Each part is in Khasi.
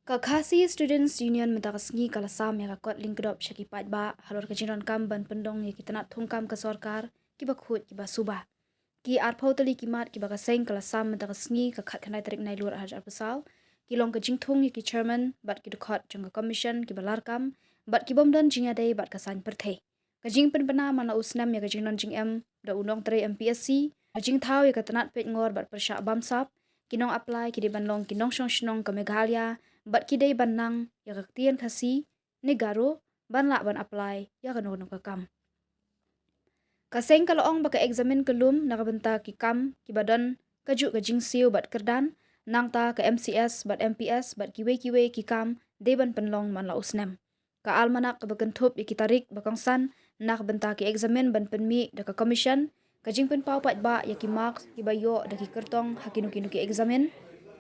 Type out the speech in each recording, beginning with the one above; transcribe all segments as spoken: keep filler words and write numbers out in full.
Ka Khasi Students Union mynta ka sngi ka la sam ïa ka kot lyngkdop sha ki paidbah halor ka jingdonkam ban pynlong ïa ki tnat thungkam ka sorkar kiba khuid kiba suba. Ki arphew tylli ki mat kiba ka seng ka la sam mynta ka sngi ka khatkhyndai tarik Nailur arhajar arphew saw ki long ka jingthung ïa ki chairman bad ki dkhot jong ka commission kiba larkam bad ki bym don jingïadei bad ka saiñ pyrthei. Ka jingpynbna man la u snem ïa ka jingdon jingem da u nongtrei M P S C, ka jingthaw ïa ka tnat peitngor bad pyrshah bamsap, ki nong apply ki dei ban long ki nongshong shnong ka Meghalaya bad ki dei ban nang ïa ka ktien Khasi ne Garo ban lah ban apply ïa kano kano ka kam. Ka seng ka la ong ba ka eksamin ka lum na ka bynta ki kam kiba don kajuh ka jingsiew bad kyrdan, nangta ka M C S bad M P S bad kiwei kiwei ki kam dei ban pynlong man la u snem. Ka almanak kaba kynthup ïa ki tarik ba kongsan na ka bynta ki eksamin ban pynmih da ka commission, ka jingpynpaw paidbah ïa ki marks kiba ïoh da ki kyrtong ha kino kino ki eksamin,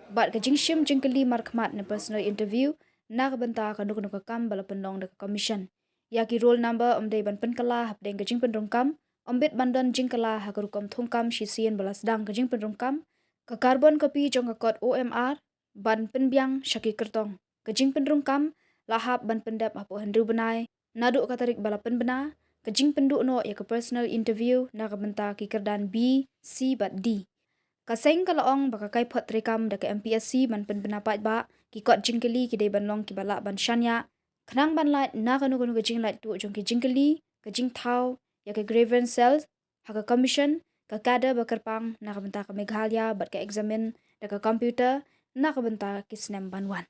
bad ka jingshim jingkylli markhmat ne personal interview na ka bynta kano kano ka kam ba la pynlong da ka commission. Ïa ki roll number ym dei ban pynkylla hapdeng ka jingpynrung kam, ym bit ban don jingkylla ha ka rukom thungkam shisien ba la sdang ka jingpynrung kam. Ka carbon copy jong ka kot O M R ban pynbiang sha ki kyrtong. Ka jingpynrung kam la hap ban pyndep hapoh hynriew bnai naduh ka tarik ba la pynbna. Ka jingpynduh noh ïa ka personal interview na ka bynta ki kyrdan B, C bad D. Ka seng ka la ong ba ka kaiphod treikam da ka M P S C ban pynbna paidbah ki kot jingkylli ki dei ban long kiba lah ban shaniah khnang ban lait na kano kano ka jinglait tuh jong ki jingkylli, ka jingthaw ïa ka grievance cell ha ka commission, ka cadre ba kyrpang na ka bynta ka Meghalaya bad ka eksamin da ka computer na ka bynta ki snem ban wan.